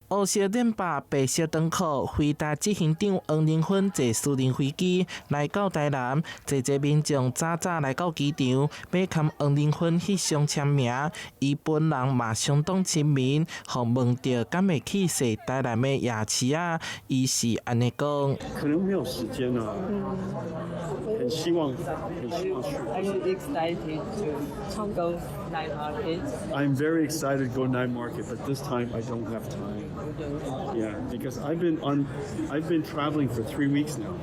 烏色練白白色長褲，輝大執行長黃仁勳坐私人飛機來到台南，濟濟民眾早早來到機場，欲共黃仁勳翕相簽名。伊本人嘛相當親民，予問著敢會去踅台南的夜市仔，伊是按呢講。可能沒有時間啊，很希望，很希望去。 Are you excited to go night market? I'm very excited to go night market, but this time I don't have time. Yeah, because I've been traveling for 3 weeks now,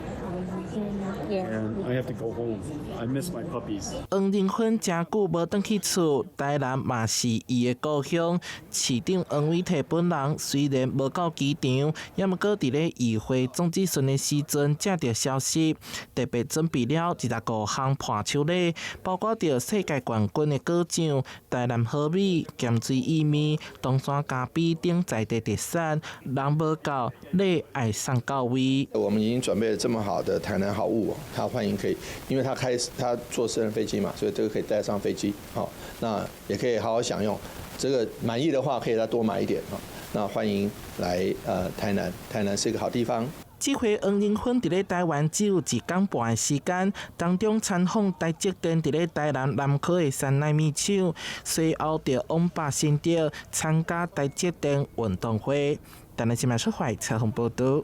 and I have to go home. I miss my puppies. 黃仁勳誠久無轉去厝，台南嘛是伊的故鄉。市長黃偉哲本人雖然無到機場，猶毋過佇咧議會總質詢的時陣，接著消息，特別準備了25項伴手禮，包括著世界冠軍的果醬、台南好米、鹹水意麵、東山咖啡等在地特產，人無到，禮愛送到位。我們已經準備了這麼好的台南好物，他歡迎可以，因為他開他坐私人飛機嘛，所以這個可以帶上飛機，好，那也可以好好享用。這個滿意的話，可以再多買一點啊。那歡迎來台南，台南是一個好地方。這回黃仁勳佇咧台灣只有一工半的時間，當中參訪台積電佇咧台南南科的三奈米廠，隨後就往北新竹參加台積電運動會。台南新聞出發採訪報道。